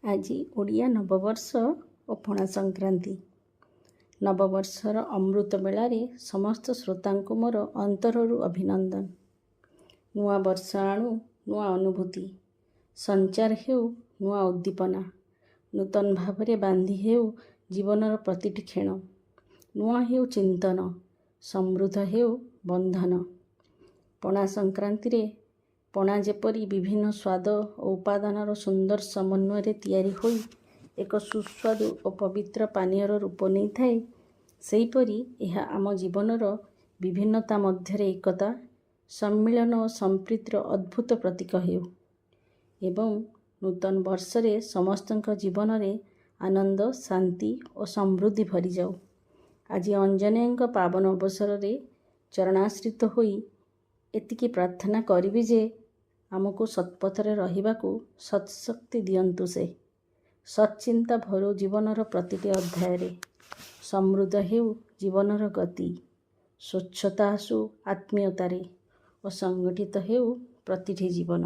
ଆଜି ଓଡ଼ିଆ ନବବର୍ଷ ଓ ପଣା ସଂକ୍ରାନ୍ତି। ନବବର୍ଷର ଅମୃତ ବେଳାରେ ସମସ୍ତ ଶ୍ରୋତାଙ୍କୁ ମୋର ଅନ୍ତରରୁ ଅଭିନନ୍ଦନ। ନୂଆ ବର୍ଷ ଆଣୁ ନୂଆ ଅନୁଭୂତି, ସଞ୍ଚାର ହେଉ ନୂଆ ଉଦ୍ଦୀପନା, ନୂତନ ଭାବରେ ବାନ୍ଧି ହେଉ ଜୀବନର ପ୍ରତିଟି କ୍ଷଣ, ନୂଆ ହେଉ ଚିନ୍ତନ, ସମୃଦ୍ଧ ହେଉ ବନ୍ଧନ। ପଣା ସଂକ୍ରାନ୍ତିରେ ପଣା ଯେପରି ବିଭିନ୍ନ ସ୍ୱାଦ ଓ ଉପାଦାନର ସୁନ୍ଦର ସମନ୍ୱୟରେ ତିଆରି ହୋଇ ଏକ ସୁସ୍ୱାଦୁ ଓ ପବିତ୍ର ପାନୀୟର ରୂପ ନେଇଥାଏ, ସେହିପରି ଏହା ଆମ ଜୀବନର ବିଭିନ୍ନତା ମଧ୍ୟରେ ଏକତା, ସମ୍ମିଳନ ଓ ସମ୍ପ୍ରୀତିର ଅଦ୍ଭୁତ ପ୍ରତୀକ ହେଉ ଏବଂ ନୂତନ ବର୍ଷରେ ସମସ୍ତଙ୍କ ଜୀବନରେ ଆନନ୍ଦ, ଶାନ୍ତି ଓ ସମୃଦ୍ଧି ଭରିଯାଉ। ଆଜି ଅଞ୍ଜନେୟଙ୍କ ପାବନ ଅବସରରେ ଚରଣାଶ୍ରିତ ହୋଇ ଏତିକି ପ୍ରାର୍ଥନା କରିବି ଯେ ଆମକୁ ସତ୍ପଥରେ ରହିବାକୁ ସତ୍ଶକ୍ତି ଦିଅନ୍ତୁ ସେ। ସତ୍ଚିନ୍ତା ଭରୁ ଜୀବନର ପ୍ରତିଟି ଅଧ୍ୟାୟରେ, ସମୃଦ୍ଧ ହେଉ ଜୀବନର ଗତି, ସ୍ୱଚ୍ଛତା ଆସୁ ଆତ୍ମୀୟତାରେ ଓ ସଂଗଠିତ ହେଉ ପ୍ରତିଟି ଜୀବନ।